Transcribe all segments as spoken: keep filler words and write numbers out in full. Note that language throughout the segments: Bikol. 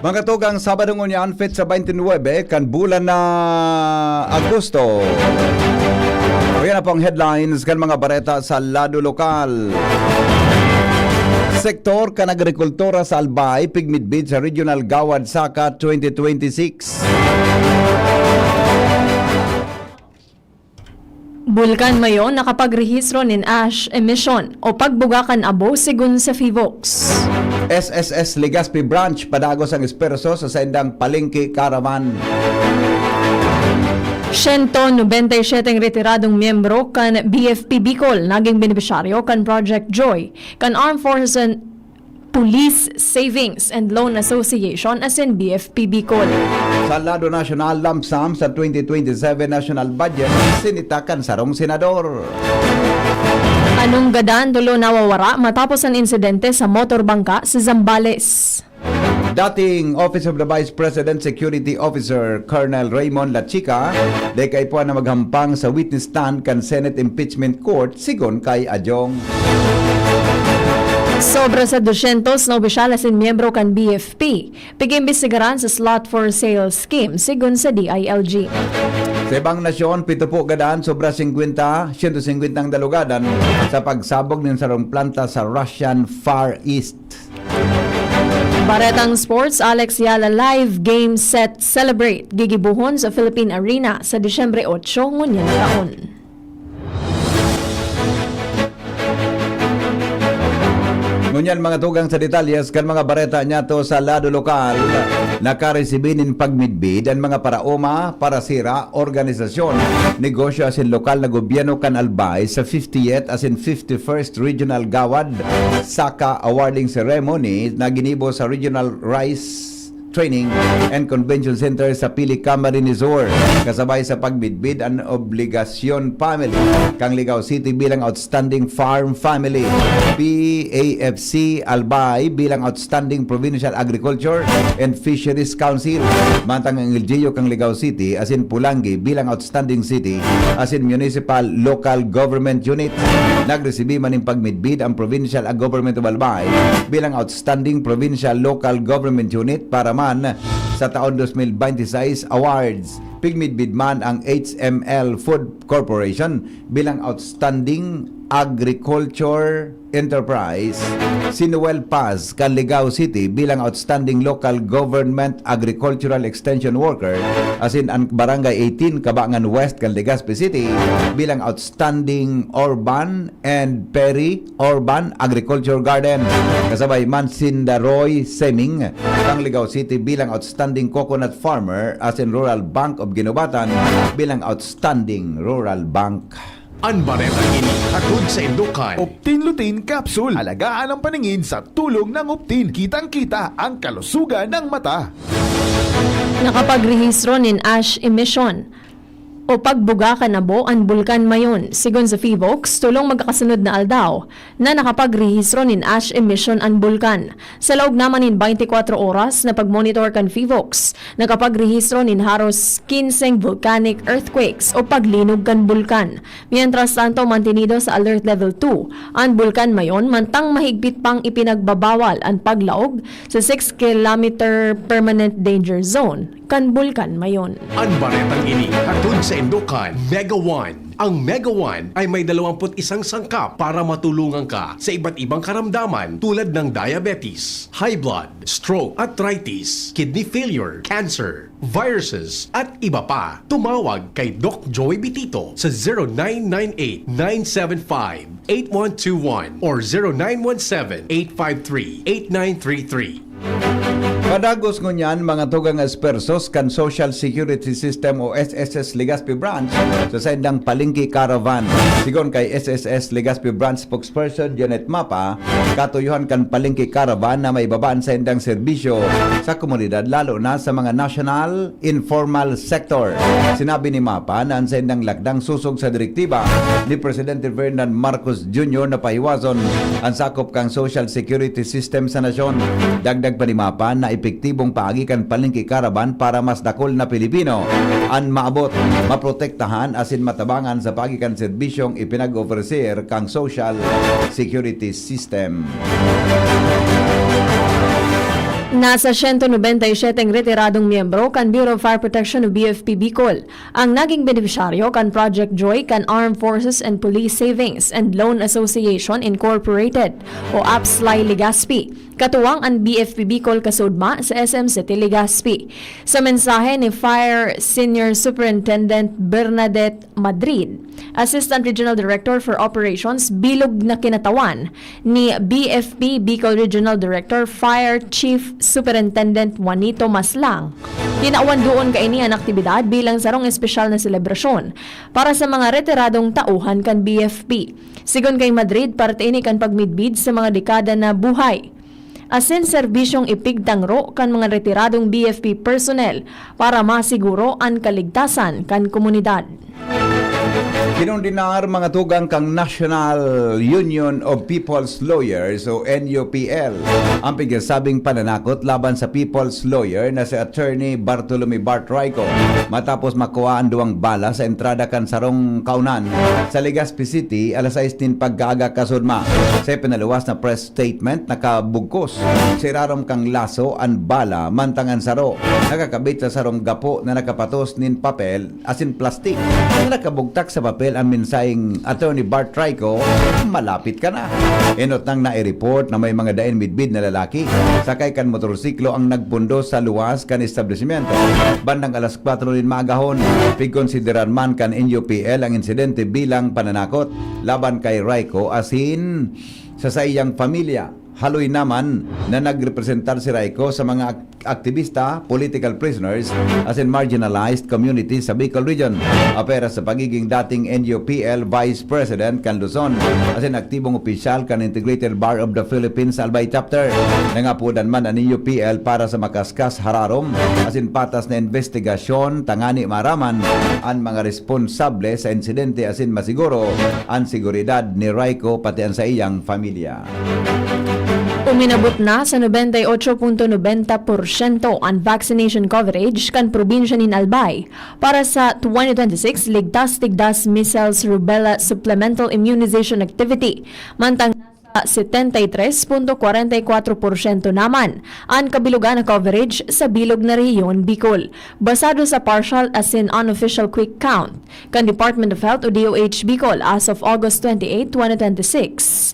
Mga tugang, Sabado ngunyan, petsa twenty-nine kan bulan na Agosto. O yan na po ang headlines kan mga bareta sa lado lokal. Sektor kan agrikultura sa Albay, pigmidbid sa Regional Gawad Saka twenty twenty-six. Bulkan Mayon nakapagrehistro nin ash emission o pagbuga kan abo, sigon sa Fivox. S S S Legazpi Branch, padagos ang esperso sa saindang palengke caravan. Siyento nobenta y siyete retiradong miyembro kan B F P Bicol naging benepisyaryo kan Project Joy kan Armed Forces and Police Savings and Loan Association asin B F P Bicol. Sa lado nasyonal, lump sum sa twenty twenty-seven national budget, sinita kan sarong senador. Anong gadan, tulo nawawara matapos an insidente sa motor bangka sa Zambales. Dating Office of the Vice President Security Officer Colonel Raymond Lachica, dai kaipuhan na maghampang sa witness stand kan Senate Impeachment Court, sigon kay Ajong. Sobra sa dosyentos na opisyal asin miyembro kan B F P, pig-imbestigaran sa slot for sale scheme, sigon sa D I L G. Sa ibang nasyon, pito po gadan, sobra singkwenta, siyento singkwenta ang dalugadan sa pagsabog nin sarong planta sa Russian Far East. Baretang sports, Alex Yala Live Game Set Celebrate gigibohon sa Philippine Arena sa Disyembre otso ngunyan na taon. Ngunyan, mga tugang, sa detalyes kan mga bareta niyato sa lado lokal, nakaresibi nin pagmidbid an mga paraoma, parasira, organisasyon, negosyo asin lokal na gobyerno kan Albay sa fiftieth asin fifty-first Regional Gawad Saka Awarding Ceremony na ginibo sa Regional Rice Training and Convention Center sa Pili, Camarines Sur, kasabay sa pagmidbid an Obligacion family kan Ligao City bilang Outstanding Farm Family, P A F C Albay bilang Outstanding Provincial Agriculture and Fisheries Council, mantang ang L G U kan Ligao City asin Pulangi bilang Outstanding City asin Municipal Local Government Unit. Nagresibi man nin pagmidbid ang Provincial Government of Albay bilang Outstanding Provincial Local Government Unit para man sa taon dos mil bente y seis awards. Pigmidbid man ang H M L Food Corporation bilang Outstanding Agriculture Enterprise, si Noel Paz kan Ligao City bilang Outstanding Local Government Agricultural Extension Worker, asin an Barangay eighteen, Cabangan West kan Legazpi City bilang Outstanding Urban and Peri-Urban Agriculture Garden. Kasabay man sinda Roy Seming kan Ligao City bilang Outstanding Coconut Farmer, asin Rural Bank of Guinobatan bilang Outstanding Rural Bank. An baretang ini hatod sa Indokan. Optin Lutein Capsule. Alagaan ang paningin sa tulong ng Optin. Kitang-kita ang kalusugan ng mata. Nakapagrehistro nin ash emission o pagbuga kan abo an Bulkan Mayon. Sigon sa Fivox, tolong magkakasunod na aldaw na nakapagrehistro nin ash emission an bulkan. Sa laog naman nin twenty-four oras na pagmonitor kan Fivox, nakapagrehistro nin haros kinseng volcanic earthquakes o paglinog kan bulkan. Mientras tanto, mantenido sa Alert Level two an Bulkan Mayon, mantang mahigpit pang ipinagbabawal an paglaog sa six kilometer permanent danger zone kan Bulkan Mayon. An baretang ini hatod sa Indokan, Mega One. Ang Mega One ay may dalawampu't isang sangkap para matulungan ka sa iba't ibang karamdaman tulad ng diabetes, high blood, stroke, arthritis, kidney failure, cancer, viruses, at iba pa. Tumawag kay Doc Joy Bitito sa zero nine nine eight, nine seven five, eight one two one or zero nine one seven, eight five three, eight nine three three. Padagos ngunyan, mga tugang espersos kan Social Security System o S S S Legazpi Branch sa saindang palengke caravan. Sigon kay S S S Legazpi Branch spokesperson Janet Mapa, katuyuhan kan palengke caravan na maibaba an saindang serbisyo sa komunidad, lalo na sa mga national informal sector. Sinabi ni Mapa na an saindang lakdang sosog sa direktiba ni Presidente Ferdinand Marcos Junior na pahiwason an sakop kan social security system sa nasyon. Dagdag pa ni Mapa na epektibong paagi kan palengke caravan para mas dakul na Pilipino an maabot, maprotektahan asin matabangan sa paagi kan serbisyong ipinag-ofrecer kan social security system. Nasa siyento nobenta y siyete ang retiradong miyembro kan Bureau of Fire Protection o B F P Bicol ang naging benepisyaryo kan Project Joy kan Armed Forces and Police Savings and Loan Association Incorporated o APSLI Legazpi. Katuwang an B F P Bicol kasudma sa S M City Legazpi. Sa mensahe ni Fire Senior Superintendent Bernadette Madrid, Assistant Regional Director for Operations, bilog na kinatawan ni B F P Bicol Regional Director Fire Chief Superintendent Juanito Maslang. Tinawan doon kaini an aktibidad bilang sarong espesyal na selebrasyon para sa mga retiradong tauhan kan B F P. Sigon kay Madrid, parte ini kan pagmidbid sa mga dekada na buhay asin serbisyong ipigtangro kan mga retiradong B F P personnel para masiguro an kaligtasan kan komunidad. Kinondenar mga tugang kan National Union of People's Lawyers o N U P L ang pigsasabing pananakot laban sa People's Lawyer na si Attorney Bartolome Bart Raico matapos makuha ang duwang bala sa entrada kan sarong kaunan sa Legazpi City alas sais nin pagkaaga kasudma. Sa ipinaluwas na press statement, nakabugkos sa irarom kan laso an bala mantang an saro nakakabit sa sarong gapo na nakapatos nin papel asin plastik na nakabugtak sa papel an mensaheng Attorney Bart Raico, "Malapit ka na." Enot nang nai-report na may mga daing midbid na lalaki sakay kan motorsiklo ang nagpundo sa luwas kan establisimento. Bandang alas kwatro nin maagahon, pigkonsiderar man kan N U P L ang insidente bilang pananakot laban kay Raico asin sa saiyang pamilya. Haloy naman na nagrepresentar si Raico sa mga ak- aktibista, political prisoners, asin marginalized communities sa Bicol Region. Apera sa pagiging dating N U P L Vice President kan Luzon, asin aktibong opisyal kan Integrated Bar of the Philippines Albay Chapter. Nangapodan man an N U P L para sa makaskas, hararom, asin patas na investigasyon tangani maaraman an mga responsable sa insidente asin masiguro an seguridad ni Raico pati an saiyang pamilya. Uminabot na sa nobenta y ocho punto nobenta porsyento an vaccination coverage kan probinsya nin Albay para sa twenty twenty-six Ligtas Tigdas Measles Rubella Supplemental Immunization Activity, mantang nasa setenta y tres punto kwarenta y kwatro porsyento naman an kabilogan na coverage sa bilog na rehiyon Bicol, basado sa partial asin unofficial quick count kan Department of Health o D O H Bicol as of August twenty-eight, twenty twenty-six.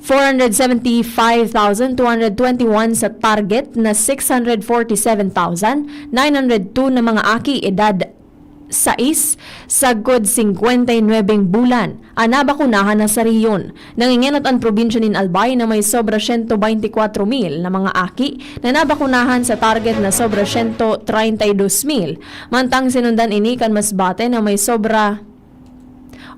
Four hundred seventy-five thousand two hundred twenty-one sa target na six hundred forty-seven thousand nine hundred two na mga aki edad sais sagkod singkwenta y nuebeng bulan an nabakunahan na sa rehiyon. Nangingenot an probinsya nin Albay na may sobra siyento baynte kwatro mil na mga aki na nabakunahan sa target na sobra siyento treinta y dos mil. Mantang sinundan ini kan Masbate na may sobra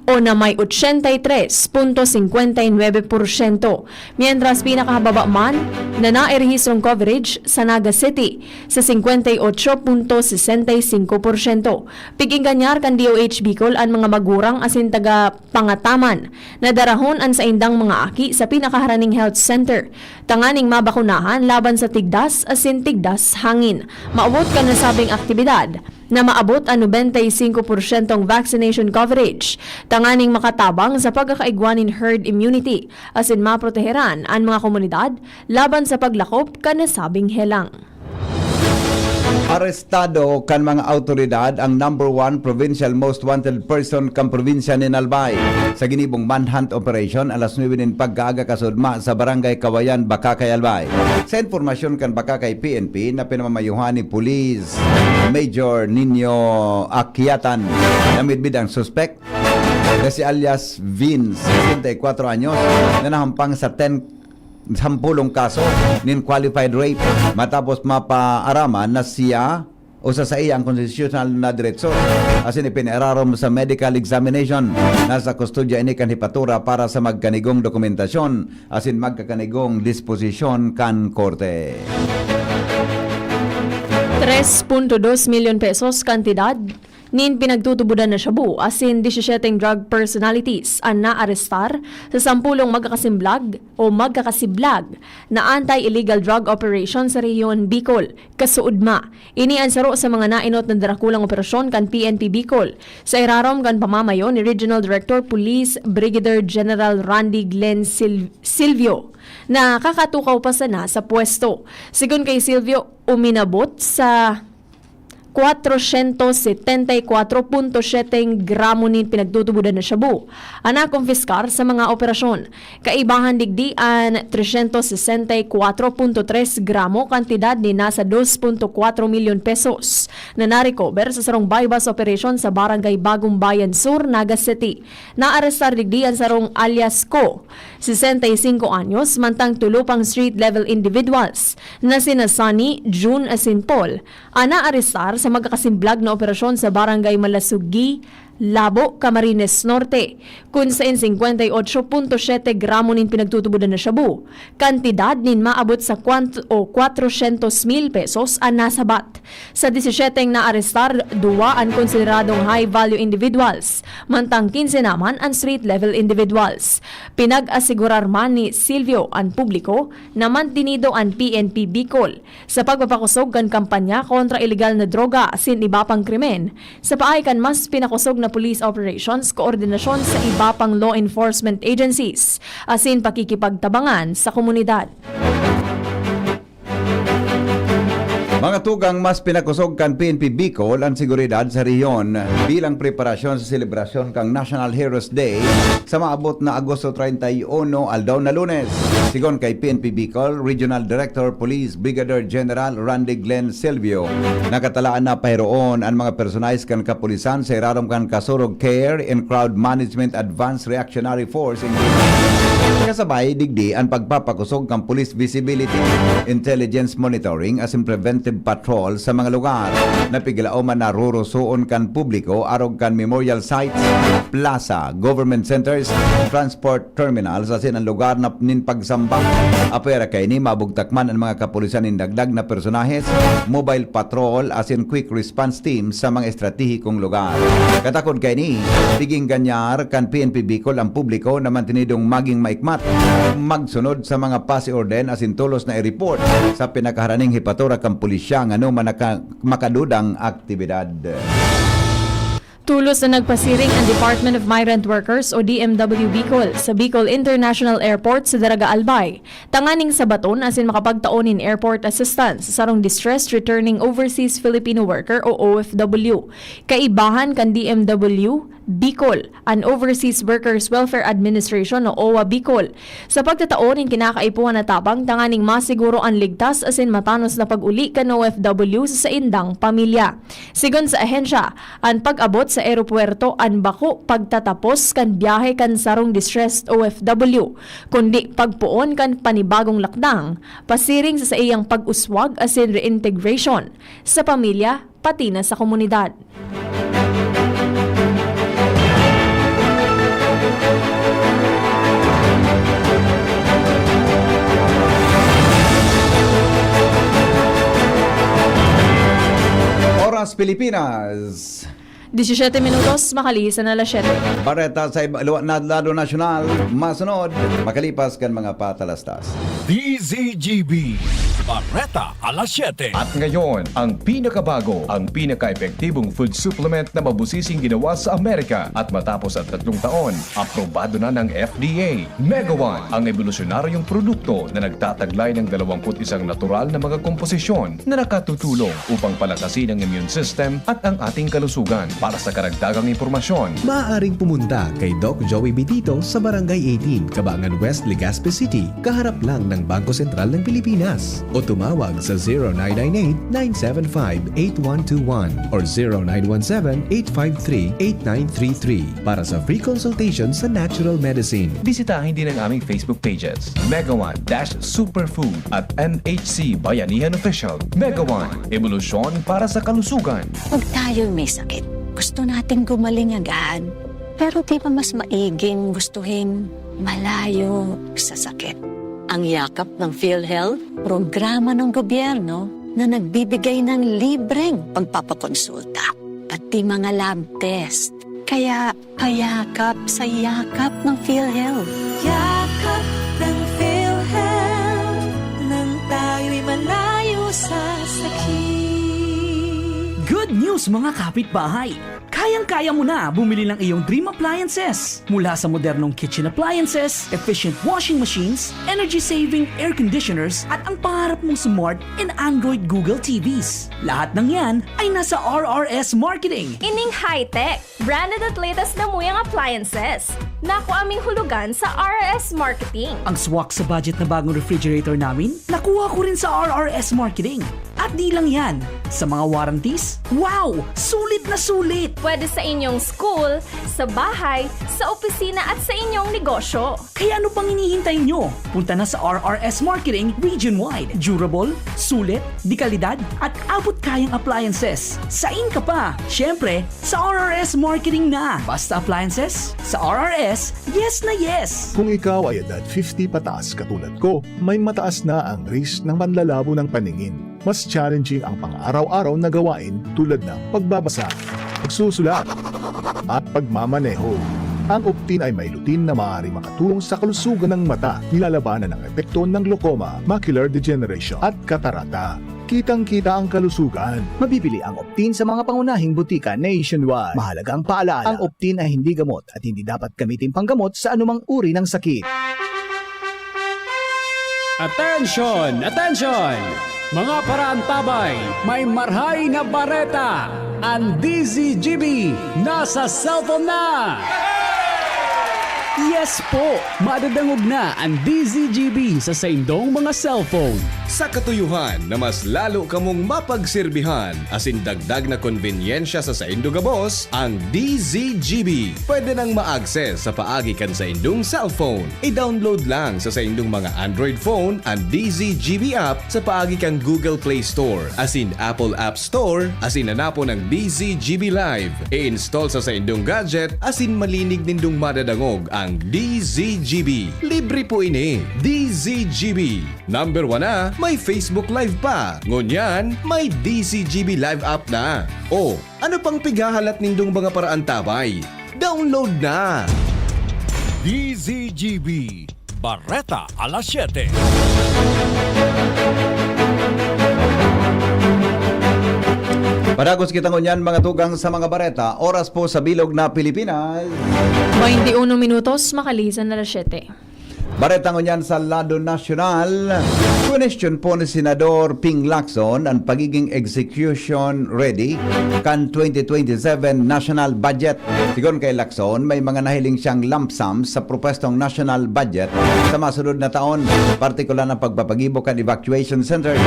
o na may ochenta y tres punto singkwenta y nuebe porsyento, mientras pinakahababa man na nairehistrong coverage sa Naga City sa singkwenta y ocho punto sesenta y singko porsyento. Pig-engganyar kan D O H Bicol an mga magurang asin taga-pangataman na darahon an saindang mga aki sa pinakaharaning health center tanganing mabakunahan laban sa tigdas asin tigdas hangin. Maabot kan nasabing aktibidad na maabot an nobenta y singko porsyentong vaccination coverage tanganing makatabang sa pagkakaigwa nin herd immunity asin maproteheran an mga komunidad laban sa paglakop kan nasabing helang. Arestado kan mga awtoridad ang number one provincial most wanted person kan probinsya nin Albay sa ginibong manhunt operation alas nuebe nin pagkaaga kasudma sa Barangay Kawayan, Bacacay, Albay. Sa impormasyon kan Bacacay P N P na pinamamayuhan ni Police Major Nino Akyatan, namidbid ang suspek na si alias Vince, sesenta y kwatro anyos, na nahampang sa ten sampulong kaso nin qualified rape matapos mapaaraman na siya o sa saiya ang konstitusyonal na diretso asin ipinararom sa medical examination. Nasa kustodya ini kan hepatura para sa magkanigong dokumentasyon asin magkakanigong disposisyon kan korte. Tres punto dos milyon pesos kantidad nin pinagtutubodan na shabu asin disisiyeteng drug personalities an naarestar sa sampolong magkakasimblag o magkakasiblag na anti-illegal drug operation sa rehiyon Bicol, kasuodma. Ini an saro sa mga naenot na darakulang operasyon kan P N P Bicol, sa irarom kan pamamayo ni Regional Director Police Brigadier General Randy Glenn Sil-, Silvio, na kakatukaw pa sana sa pwesto. Sigon kay Silvio, uminabot sa kwatrosyentos setenta y kwatro punto siyete gramo nin pinagtutubodan na shabu an nakompiskar sa mga operasyon. Kaibahan digdi an tresyentos sesenta y kwatro punto tres gramo kantidad nin nasa dos punto kwatro milyon pesos na narecover sa sarong buy-bust operation sa Barangay Bagong Bayan Sur, Naga City. Naarestar digdi an sarong alias Ko, sesenta y singko anyos, mantang tulo pang street level individuals na sina Sunny, June asin Paul, an naarestar sa magkakasimblag na operasyon sa Barangay Malasugi, Labo, Camarines Norte, kun saen singkwenta y otso punto siyete gramo nin pinagtutubodan na shabu, kantidad nin maabot sa kwant-, o kwatrosyentos mil pesos an nasabat. Sa disisiyeteng naarestar, duwa an konsideradong high-value individuals, mantang kinse naman an street-level individuals. Pinag-asigurar man ni Silvio an publiko na mantinido an P N P Bicol sa pagpapakosog kan kampanya kontra ilegal na droga asin iba pang krimen, sa paagi kan mas pinakosog na police operations, koordinasyon sa iba pang law enforcement agencies, asin pakikipagtabangan sa komunidad. Mga tugang, mas pinakosog kan P N P Bicol an seguridad sa rehiyon bilang preparasyon sa selebrasyon kan National Heroes Day sa maabot na Agosto treinta y uno, aldaw na Lunes. Sigon kay P N P Bicol Regional Director Police Brigadier General Randy Glenn Silvio, nakatalaan na pahiroon an mga personahe kan kapulisan sa irarom kan Kasurog Care and Crowd Management Advanced Reactionary Force in Kasabay digdi an pagpapakosog kan police visibility, intelligence monitoring asin preventive patrol sa mga lugar na piglaoman na rorosoon kan publiko arog kan memorial sites, plaza, government centers, transport terminals asin an lugar na nin pagsamba. Apwera kaini, mabugtak man an mga kapulisan nin dagdag na personahes, mobile patrol asin quick response team sa mga estratehikong lugar. Katakod kaini, pig-engganyar kan P N P Bicol ang publiko na mantinidong maging maikmat, magsunod sa mga pasi orden asin tolos na i-report sa pinakaharaning hepatura kan pulisya ngano man naka-, makadudang aktibidad. Tolos na nagpasiring ang Department of Migrant Workers o D M W Bicol sa Bicol International Airport sa Daraga Albay, tanganing sabaton asin makapagtao nin airport assistance sa sarong distressed returning overseas Filipino worker o O F W. Kaibahan kan D M W Bicol, an Overseas Workers Welfare Administration o O W A Bicol, sa pagtatao nin kinakaipuhan na tabang tanganing masiguro an ligtas asin matanos na pag-uli kan O F W sa saindang pamilya. Sigon sa ahensya, an pag-abot sa eropuwerto an bako pagtatapos kan biyahe kan sarong distressed O F W, kundi pagpoon kan panibagong lakdang pasiring sa saiyang pag-uswag asin reintegration sa pamilya, pati na sa komunidad. Oras Pilipinas. Disisiyete minutos, makalihis na alas siyete. Bareta sa iba, luwa na lado nasyonal, masunod, makalipas kan mga patalastas. D Z G B, Bareta alas siyete. At ngayon, ang pinakabago, ang pinaka-epektibong food supplement na mabusising ginawa sa Amerika. At matapos ang tatlong taon, aprobado na ng F D A. Mega One, ang ebolusyonaryong produkto na nagtataglay ng dalawampu't isang natural na mga komposisyon na nakatutulong upang palakasin ang immune system at ang ating kalusugan. Para sa karagdagang impormasyon, maaaring pumunta kay Doc Joey Bitito sa Barangay eighteen, Cabangan West, Legazpi City, kaharap lang ng Bangko Sentral ng Pilipinas. O tumawag sa zero nine nine eight, nine seven five, eight one two one or zero nine one seven, eight five three, eight nine three three para sa free consultation sa natural medicine. Bisitahin din ang aming Facebook pages, Mega One dash Superfood at M H C Bayanihan Official. Mega One, ebolusyon para sa kalusugan. Pag tayo'y may sakit, gusto nating gumaling agad. Pero di ba mas maiging gustuhin malayo sa sakit? Ang yakap ng PhilHealth, programa ng gobyerno na nagbibigay ng libreng pagpapakonsulta, pati pati mga lab test. Kaya payakap sa yakap ng PhilHealth. Yakap ng PhilHealth, nang tayo'y malayo sa sakit. Good news, mga kapitbahay! Kayang-kaya mo na bumili ng iyong dream appliances. Mula sa modernong kitchen appliances, efficient washing machines, energy-saving air conditioners, at ang pangarap mong smart and Android Google T Vs. Lahat ng yan ay nasa R R S Marketing. Ining high-tech, branded at latest na muyang appliances. Nakuha ming hulugan sa R R S Marketing. Ang swak sa budget na bagong refrigerator namin, nakuha ko rin sa R R S Marketing. At di lang yan, sa mga warranties, wow! Sulit na sulit! Pwede sa inyong school, sa bahay, sa opisina at sa inyong negosyo. Kaya ano pang hinihintay nyo? Punta na sa R R S Marketing region-wide. Durable, sulit, de kalidad, at abot kayang appliances. Sain ka pa? Siyempre, sa R R S Marketing na. Basta appliances, sa R R S, yes na yes! Kung ikaw ay edad fifty pataas katulad ko, may mataas na ang risk ng panlalabo ng paningin. Mas challenging ang pang-araw-araw na gawain tulad ng pagbabasa, pagsusulat, at pagmamaneho. Ang Optin ay may lutein na maaaring makatulong sa kalusugan ng mata, nilalabanan ang epekto ng glaucoma, macular degeneration, at katarata. Kitang-kita ang kalusugan. Mabibili ang Optin sa mga pangunahing butika nationwide. Mahalagang paalala, ang Optin ay hindi gamot at hindi dapat gamitin panggamot sa anumang uri ng sakit. Atensyon! Atensyon! Mga paraantabay, may marhay na bareta! Ang D Z G B nasa cellphone na! Yes po! Madadangog na ang D Z G B sa saindong mga cellphone. Sa katuyuhan na mas lalo kamong mapagserbihan asin dagdag na konbenyensya sa saindo gabos, ang D Z G B pwede nang ma-access sa paagi kan saindong cellphone. I-download lang sa saindong mga Android phone an D Z G B app sa paagi kan Google Play Store asin Apple App Store asin hanapon ang D Z G B Live. I-install sa saindong gadget asin malinig nindong madadangog ang D Z G B. Libre po ini. D Z G B. Number one na, may Facebook Live pa. Ngunyan, may D Z G B Live app na. O, ano pang pighahalat nindong mga paraantabay? Download na! D Z G B, Bareta alas siyete. Padagos kita ngunyan, mga tugang, sa mga bareta. Oras po sa bilog na Pilipinas. Bainti uno minutos, makalisan na alas siyete. Bareta ngunyan sa lado nasyonal. Question po ni Senador Ping Lacson ang pagiging execution ready kan twenty twenty-seven national budget. Sigon kay Lacson, may mga nahiling siyang lump sum sa propwestong national budget sa masunod na taon, partikular na pagpapagibo kan evacuation center.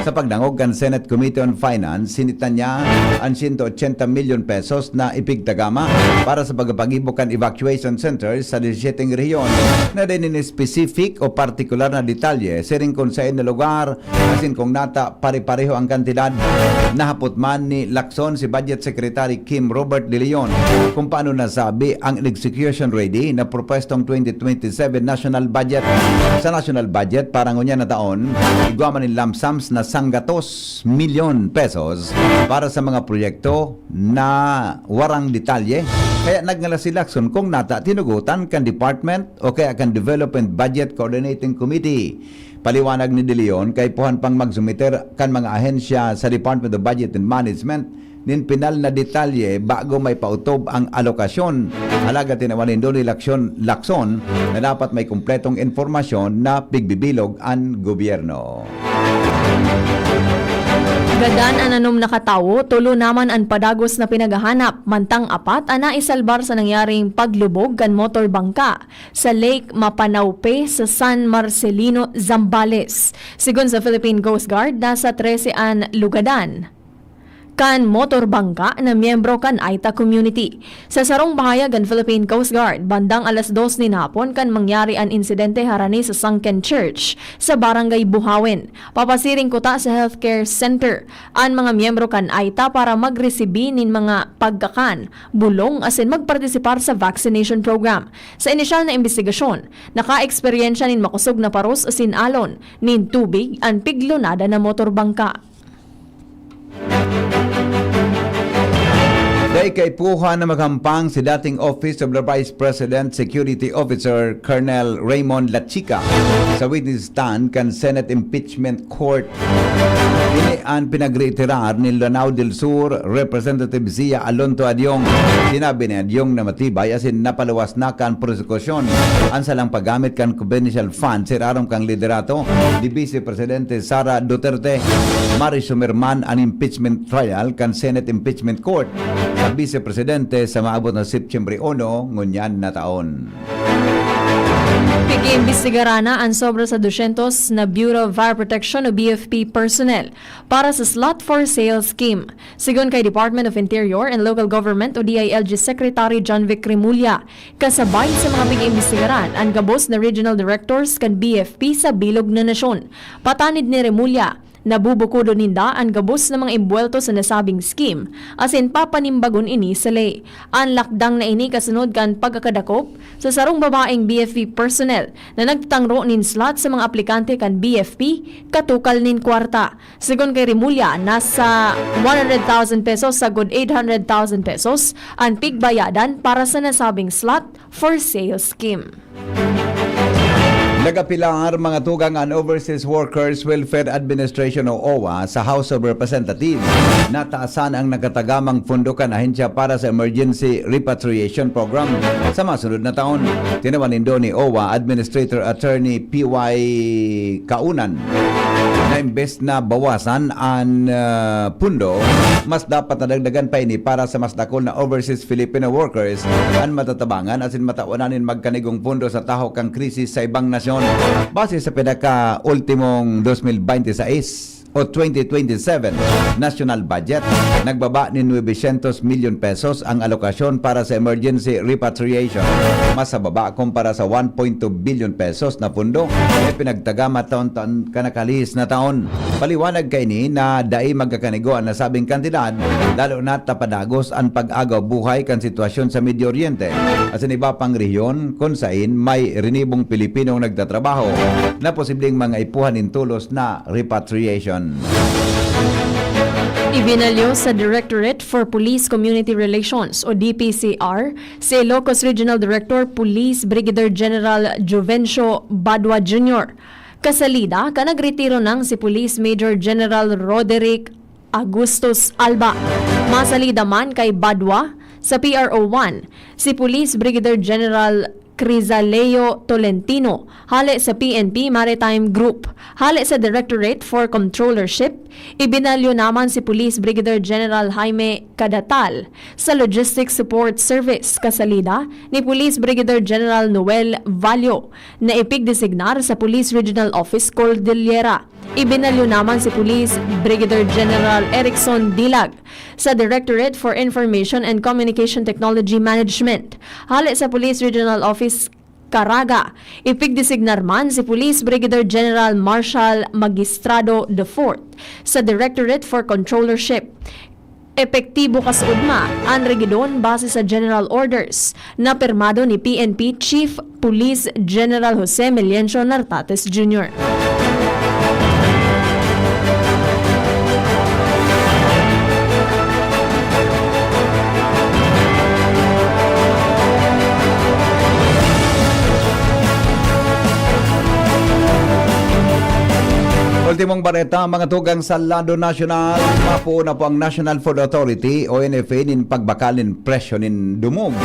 Sa pagdangog kan Senate Committee on Finance, sinita niya an sento ochenta milyon pesos na ipigtagama para sa pagpapagibo kan evacuation center sa disyeting rehiyon na dai nin specific o partikular na detalye siring kun saen na lugar asin kung nata pare-pareho ang kantidad. Nahapot man ni Lacson si Budget Secretary Kim Robert De Leon kung paano nasabi ang execution ready na propwestong twenty twenty-seven national budget. Sa national budget para ngunyan na taon, igwa man nin lump sums na sanggatos milyon pesos para sa mga proyekto na warang detalye. Kaya nagngalas si Lacson kung nata tinugotan kan department o kaya kan Development Budget Coordinating Committee. Paliwanag ni De Leon, kaipuhan pang magsumiter kan mga ahensya sa Department of Budget and Management nin pinal na detalye bago may pautob ang alokasyon. Alagad tinawan nindo ni Lacson, Lacson na dapat may kumpletong impormasyon na pigbibilog an gobyerno. Gadan an anom na katawo, tolo naman an padagos na pinaghahanap, mantang apat an naisalbar sa nangyaring paglubog kan motor bangka sa Lake Mapanaupe sa San Marcelino, Zambales. Sigon sa Philippine Coast Guard, nasa trese an lugadan kan motor bangka na miyembro kan Aita community. Sa sarong pahayag kan Philippine Coast Guard, bandang alas dos nin hapon kan mangyari an insidente harani sa Sunken Church sa Barangay Buhawen. Papasiring kuta sa healthcare center an mga miyembro kan Aita para magresibi nin mga pagkakan, bulong asin magpartisipar sa vaccination program. Sa inisyal na imbestigasyon, naka-eksperyensya nin makosog na paros asin alon nin tubig an piglunada na motor bangka. May kaipuhan na maghampang si dating Office of the Vice President Security Officer Colonel Raymond Lachica sa witness stand kan Senate Impeachment Court. Ini an pinagreiterar ni Lanao del Sur Representative Zia Alonto Adyong. Sinabi ni Adyong na matibay asin napaluwas na kan prosekusyon an salang paggamit kan confidential funds sa irarom kan liderato ni Vice Presidente Sara Duterte. Mari-sumirman an impeachment trial kan Senate Impeachment Court sa Vice Presidente sa maabot na September uno ngunyan na taon. Pig-iimbestigaran na an sobra sa dusyentos na Bureau of Fire Protection o B F P personnel para sa slot for sale scheme. Sigon kay Department of Interior and Local Government o D I L G Secretary John Vic Remulla, kasabay sa mga pig-iimbestigaran an gabos na regional directors kan B F P sa bilog na nasyon. Patanid ni Remulla, nabubukodon ninda an gabos na mga imbuwelto sa nasabing scheme, asin papanimbagon ini sa ley. An lakdang na ini kasunod kan pagkakadakop sa sarong babaeng B F P personnel na nagtatangro nin slot sa mga aplikante kan B F P katukal nin kwarta. Sigon kay Remulla, nasa one hundred thousand pesos sagkod eight hundred thousand pesos an pigbayadan para sa nasabing slot for sale scheme. Nagapilar mga tugang an Overseas Workers Welfare Administration o owa sa House of Representatives na taasan ang nakatagamang pondo kan ahensya para sa Emergency Repatriation Program sa masunod na taon. Tinawan nindo ni owa Administrator Attorney P Y Kaunan na imbes na bawasan an, ah, pondo, mas dapat na dagdagan pa ini para sa mas dakul na overseas Filipino workers an matatabangan asin matawanan nin magkanigong pondo sa tahaw kan krisis sa ibang nasyon. Base sa pinaka-ultimong dos mil bente sais o twenty twenty-seven national budget, nagbaba nin nuebe syentos milyon pesos ang alokasyon para sa emergency repatriation. Mas sa baba kumpara sa one point two billion pesos na pondo na ipinagtagama taon-taon kan nakalihis na taon. Paliwanag kaini na dai magkakanigo an nasabing kantidad, lalo na ta padagos an pag-agaw buhay kan sitwasyon sa Medio Oriente asin iba pang rehiyon kun sain may rinibong Pilipinong nagtatrabaho na posibleng mangaipuhan nin tolos na repatriation. Ibinalyo sa Directorate for Police Community Relations o D P C R si Ilocos Regional Director Police Brigadier General Juvencio Badua Junior kasalida kan nagretiro nang si Police Major General Roderick Augustus Alba. Masalida man kay Badua sa P R O one si Police Brigadier General Crizaleo Tolentino, hale sa P N P Maritime Group. Hale sa Directorate for Controllership, ibinalyo naman si Police Brigadier General Jaime Cadatal sa Logistics Support Service, kasalida ni Police Brigadier General Noel Vallo na ipigdesignar sa Police Regional Office Cordillera. Ibinalyo naman si Police Brigadier General Erickson Dilag sa Directorate for Information and Communication Technology Management. Hale sa Police Regional Office Caraga, ipigdesignar man si Police Brigadier General Marshal Magistrado the fourth sa Directorate for Controllership. Epektibo kasuodma an regidon base sa General Orders na pirmado ni P N P Chief Police General Jose Meliencio Nartates Junior. Ultimong bareta, mga tugang sa lado nasyonal. Mapoon na po ang National Food Authority o N F A nin pagbakal nin presyo nin dumog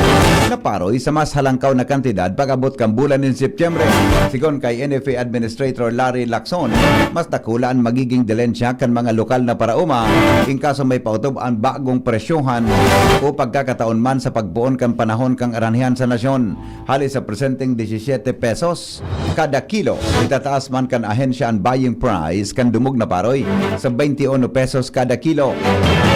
na paroy sa mas halangkaw na kantidad pag-abot kan bulan nin Setyembre. Sigon kay N F A Administrator Larry Lacson, mas dakula an magiging dilensya kan mga lokal na paraoma in kaso may paotob an bagong presyohan o pagkakataon man sa pagpoon kan panahon kan aranhehan sa nasyon. Hale sa presenteng disisiyete pesos kada kilo, itataas man kan ahensya an buying price kan dumog na paroy sa baynte uno pesos kada kilo.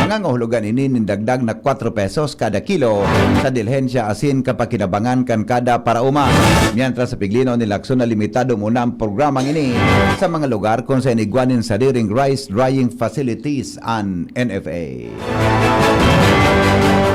Nangangahulugan ini nin dagdag na kwatro pesos kada kilo sa dilhensya asin kapakinabangan kan kada paraoma. Mientras sa piglinaw ni Lacson na limitado muna ang programang ini sa mga lugar kun saen igwa nin sadiring rice drying facilities an N F A.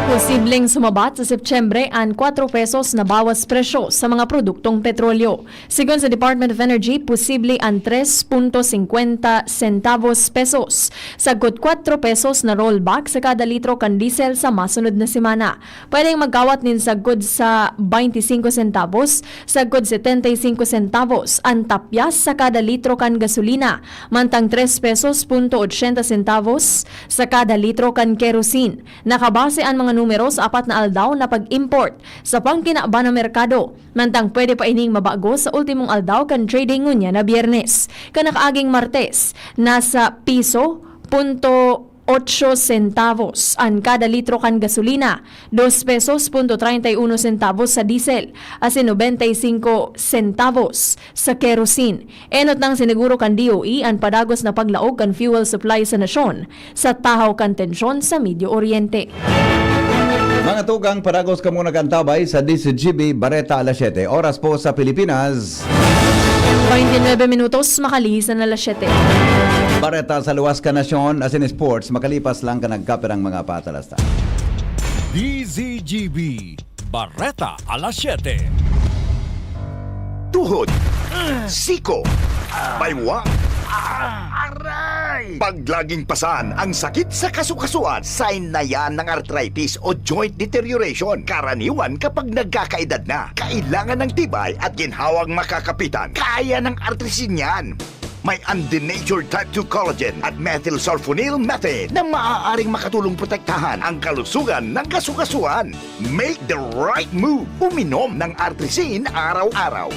Posibleng sumabat sa Setyembre an kwatro pesos na bawas presyo sa mga produktong petrolyo. Sigon sa Department of Energy, posible an tres punto singkwenta centavos pesos, sagkod kwatro pesos na rollback sa kada litro kan diesel sa masunod na semana. Pwedeng magkawat nin sagkod sa baynte singko centavos, sagkod setenta y cinco centavos an tapyas sa kada litro kan gasolina, mantang tres pesos punto ochenta centavos sa kada litro kan kerosene. Nakabase an mga numero sa apat na aldaw na pag-import sa pangkinaban na merkado, mantang pwede pa ining mabago sa ultimong aldaw kan trading ngunyan na Biyernes. Kan nakaaging Martes, nasa piso punto otso centavos an kada litro kan gasolina, dos pesos punto treinta y uno centavos sa diesel, asin nobenta y cinco centavos sa kerosene. Enot nang siniguro kan D O E an padagos na paglaog kan fuel supply sa nasyon sa tahaw kan tensyon sa Medio Oriente. Mga tugang, padagos kamo nag-antabay sa D Z G B Bareta Alas Siyete. Oras po sa Pilipinas, baynte nuebe minutos, makalisan na alas siyete. Bareta sa luwas kan nasyon, asin sports, makalipas lang kan nagkapirang mga patalasta. D Z G B Bareta Alas Siyete. Tuhod, siko, baywang, aray! Pag laging pasan ang sakit sa kasukasuan, sign na yan ng arthritis o joint deterioration. Karaniwan kapag nagkakaedad na, kailangan ng tibay at ginhawang makakapitan. Kaya ng Artrisin yan. May undenatured type two collagen at methylsulfonyl methane na maaaring makatulong protektahan ang kalusugan ng kasukasuan. Make the right move. Uminom ng Artrisin araw-araw.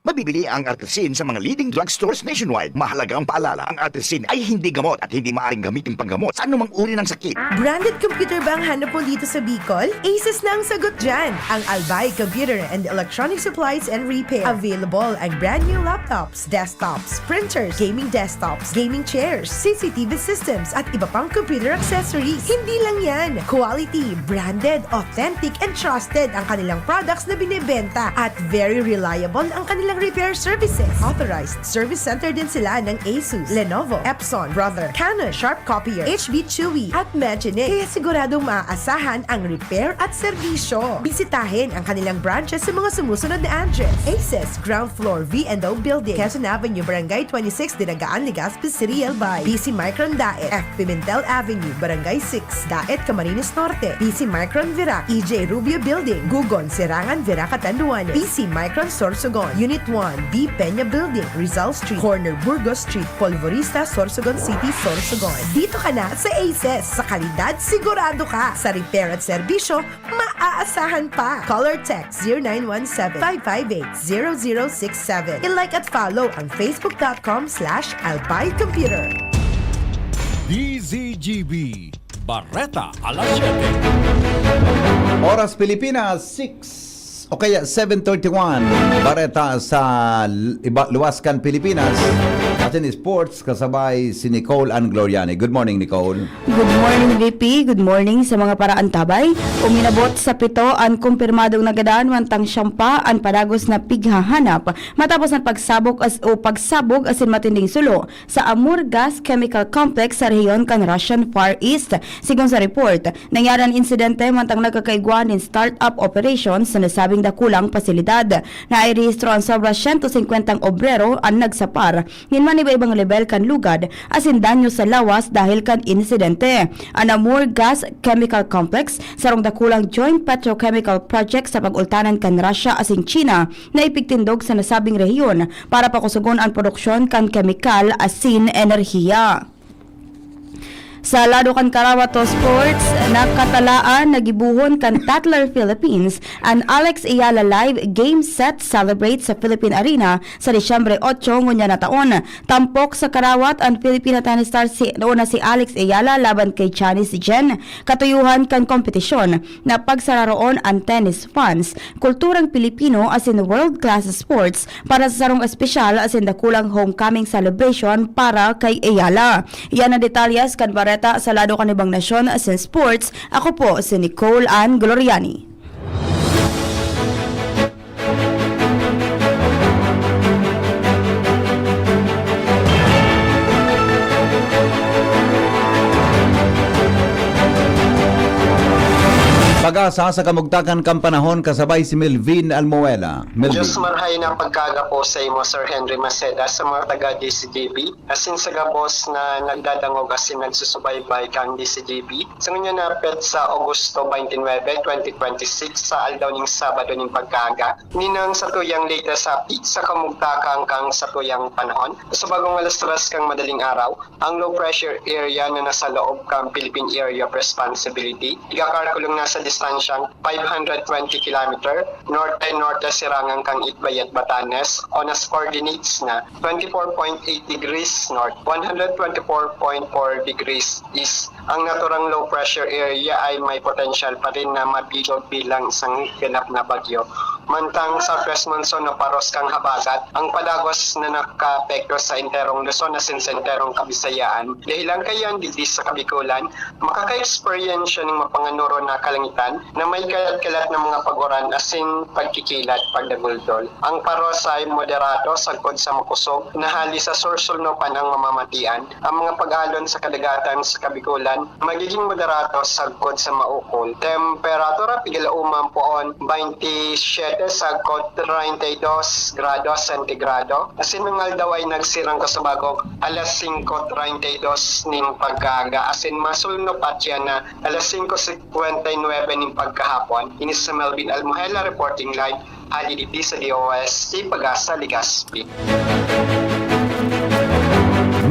Mabibili ang Artrisin sa mga leading drugstores nationwide. Mahalaga ang paalala, ang Artrisin ay hindi gamot at hindi maaaring gamitin panggamot sa anumang uri ng sakit. Branded computer ba ang hanap mo dito sa Bicol? Asus na ang sagot dyan! Ang Albay Computer and Electronic Supplies and Repair. Available ang brand new laptops, desktops, printers, gaming desktops, gaming chairs, C C T V systems, at iba pang computer accessories. Hindi lang yan! Quality, branded, authentic, and trusted ang kanilang products na binebenta, at very reliable ang kanilang repair services. Authorized service center din sila ng Asus, Lenovo, Epson, Brother, Canon, Sharp Copier, H B Chewy, at Magine. Kaya siguradong maaasahan ang repair at serbisyo. Bisitahin ang kanilang branches sa mga sumusunod na address: Aces, ground floor, V and O Building, Quezon Avenue, Barangay twenty-six, Dinagaan, Legazpi City, Albay. P C Micron Daet, F Pimentel Avenue, Barangay six, Daet, Camarines Norte. P C Micron Virac, E J Rubio Building, Gugon, Serangan, Virac, Catanduanes. P C Micron Sorsogon, Unit one, B Peña Building, Rizal Street, corner Burgos Street, Polvorista, Sorsogon City, Sorsogon. Dito ka na sa Aces. Sa kalidad, sigurado ka. Sa repair at serbisyo, maaasahan pa. Call or text zero nine one seven, five five eight, zero zero six seven. I-like at follow ang facebook dot com slash Albay Computer. D Z G B, Bareta Alas Siyete. Oras Pilipinas, six o kaya seven thirty-one. Bareta sa l-, iba, luwas kan Pilipinas. Atin sports, kasabay si Nicole Ann Gloriani. Good morning, Nicole. Good morning, V P. Good morning sa mga paraantabay. Uminabot sa pito an kumpirmadong nagadan, mantang siyam pa an padagos na pighahanap matapos an pagsabog as-, o pagsabog asin matinding sulo sa Amur Gas Chemical Complex sa rehiyon kan Russian Far East. Sigon sa report, nangyari an insidente mantang nagkakaigwa nin start-up operation sa nasabing dakulang pasilidad. Nairehistro an sobra siyento singkwentang obrero an nagsapar nin maniba-ibang lebel kan lugad asin danyo sa lawas dahil kan insidente. An Amur Gas Chemical Complex, sarong dakulang joint petrochemical project sa pag-ultanan kan Russia asin China, na ipigtindog sa nasabing rehiyon para pakusogon an produksyon kan kemikal asin enerhiya. Sa lado kan Karawat to Sports, nakatalaan na gibohon kan Tatler Philippines an Alex Eala Live Game Set Celebrate sa Philippine Arena sa Disyembre otso ngunyan na taon. Tampok sa karawat an Filipina tennis star si, una si Alex Eala laban kay Janice Jen. Katuyuhan kan kompetisyon na pagsararoon an tennis fans, kulturang Pilipino asin world-class sports para sa sarong espesyal asin dakulang homecoming celebration para kay Eala. Iyan ang detalyes kan bareta sa lado kan ibang nasyon asin sports. Ako po si Nicole Ann Gloriani. Gasa sa kamugtakan kan panahon kasabay si Melvin Almuela. Melvin. Diyos marhay na pagkaga po sa imo, Sir Henry Maceda, sa mga taga D C G B, asin sa gabos na nagdadangog asin nagsusubaybay kan D C G B. Sa ngunyan na petsa, Agosto twenty-nine, twenty twenty-six, sa aldaw ning Sabado ning pagkaga, ninang sa tuyang latest sa pit sa kamugtakan kan sa tuyang panahon. Sa bagong alas tres kan madaling araw, ang low pressure area na nasa loob kan Philippine Area of Responsibility, igakarkulong na sa distansyang five hundred twenty kilometer, norte-norte sirangan kan Itbayat, Batanes, o nas coordinates na twenty-four point eight degrees north, one hundred twenty-four point four degrees east. Ang naturang low pressure area ay may potential pa rin na mabilog bilang isang ganap na bagyo. Mantang southwest monsoon o paros kan habagat, ang padagos na nakaapekto sa enterong Luzon asin sa enterong Kabisayaan. Dahilan kayan, digdi sa Kabikulan, makaka-eksperyensya ning mapanganoro na kalangitan na may kalat-kalat na mga paguran asin pagkikilat, pagdaguldol. Ang paros ay moderato sagkod sa makusog, na hali sa sur-sulnupan ang mamamatian. Ang mga pag-alon sa kadagatan sa Kabikulan, magiging moderato sagkod sa maukol. Temperatura, pigala-uman poon, twenty-seven sagkod treinta y dos grado sentigrado. Asin ang aldaw ay nagsirang ko sa bagong alas singko treinta y dos nin pagkaaga. Asin masulnop at yan na alas singko singkwenta y nuebe nin pagkahapon. Ini si Melvin Almuhela reporting live hali digdi sa D O S C Pag-asa, Legazpi.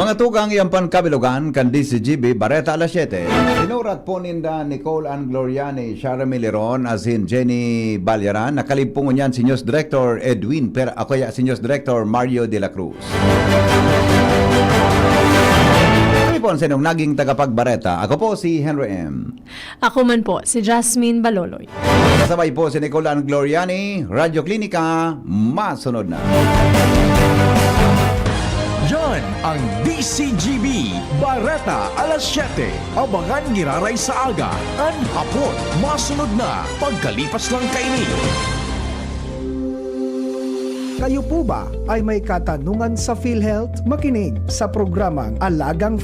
Mga tugang, iyan pan kabilogan kan D C G B Bareta alas siyete. Sinurat po ninda Nicole Ann Gloriani, Shara Miliron, asin Jenny Balyaran. Nakalib po ngunyan si News Director Edwin Per, ako ya si News Director Mario de la Cruz. Kami po ang sinong naging tagapagbareta. Ako po si Henry M. Ako man po, si Jasmine Baloloy. Kasabay po si Nicole Ann Gloriani, Radyo Klinika, masunod na. Yan ang D C G B Bareta alas siyete. Abangan giraray sa aga, an hapon, masunod na pagkalipas lang kaini. Kayo po ba ay may katanungan sa PhilHealth? Makinig sa programang Alagang